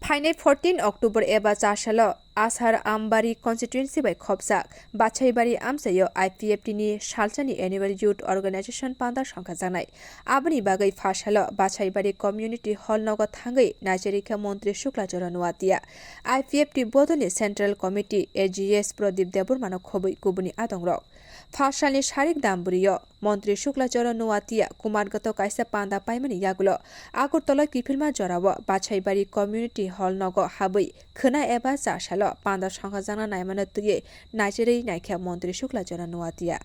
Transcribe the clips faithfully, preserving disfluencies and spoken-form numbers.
Phainai fourteen October eba chasalo Asar Ambari constituency bai khopjak Bachaibari amchaio I P F T ni salsani annual youth organization panda songkhajaknai. Aboni bagwi phasalo Bachaibari community hall nogo thangwi naisirikha Montri Shukla Charan Noatia, I P F T bodolni Central Committee A G S Pradip Debbarmano khobwi kubuni adongrok. Phasalni sarik dambrio Montri Shukla Charan Noatia Kumarghato kaisa panda paimani yagulo Agartala kiphilma jorao Bachaibari community hall nogo habwi khwna eba chasalo panda songkhajakna naimano twiwi naisirwi naikha Montri Shukla Charan Noatia.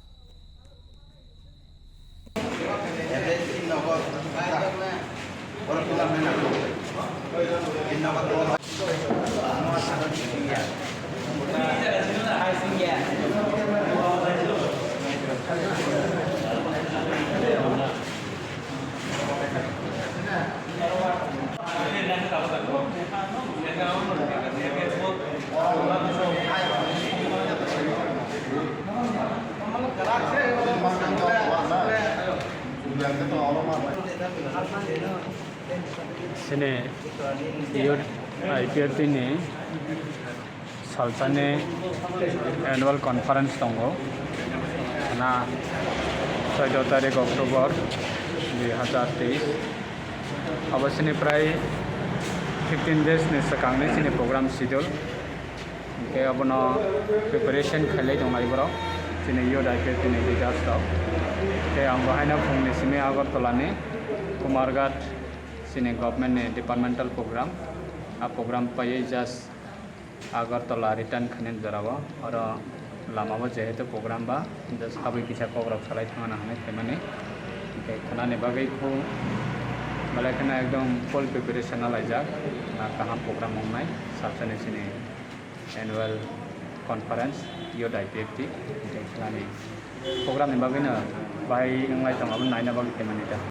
Chini youth I P F T ni salsani annual conference tongo, na soido tarik October dui hazar teis. Abo chini prai fifteen days ni swkangni chini program schedule. Hingke abono preparation khailai tonglai borok, chini youth I P F T ni leaders rok. Hingke ang bo haino phungni simi Agartala ni Kumarghat chini government ni departmental program, a program paiwi just Agartala return khainani jorao, oro lamao jehetu program ba, just habwi kisa kok rok salai thangna hinwi phaimani. Hingke khwnani bagwi kho belai kheno ekdom full preparation o laijak, na kaham program wngnai, salsani chini annual conference, youth I P F T, hingke khwnani program ni bagwino bahai wnglai tongo, abo naina bagwi phaimani da.